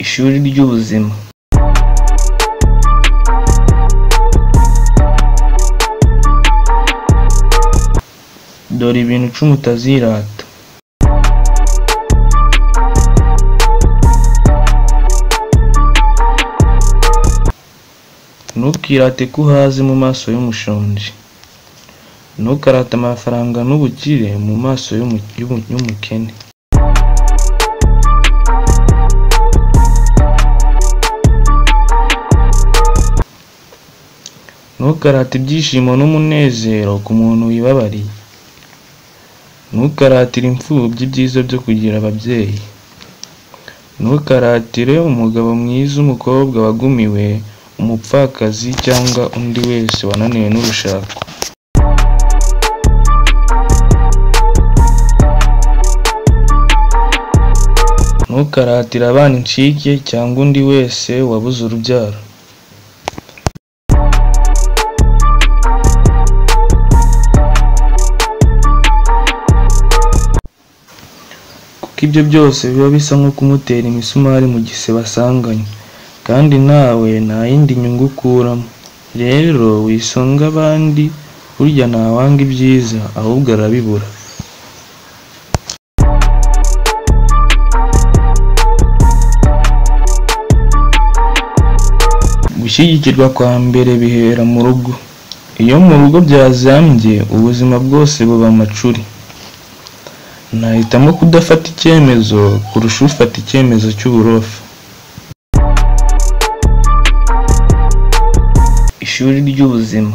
Ishuri ry'ubuzima. Dore ibintu 10 utazirata. Ntukirate ko uhaze mu maso y'umushonji. Ntukarate amafaranga n'ubukire mu maso y'umukene. Ntukarate ibyishimo n'umunezero ku muntu wibabariye. Ntukaratire imfubyi ibyiza byo kugira ababyeyi. Ntukaratire umugabo mwiza umukobwa wagumiwe, umupfakazi cyangwa undi wese wananiwe n'urushako. Ntukaratire abana incike cyangwa undi wese wabuze urubyaro. Kuko ibyo byose biba bisa nko kumutera imisumari mu gisebe asanganywe, kandi nawe nta yindi nyungu ukuramo. Rero wisunge abandi, burya ntawanga ibyiza ahubwo arabibura. Gushyigikirwa kwa mbere bihera mu rugo. Iyo mu rugo byazambye, ubuzima bwose buba amacuri. Nahitamo kudafata icyemezo kurusha ufata icyemezo cy'uburofa. Ishuri ry'ubuzima.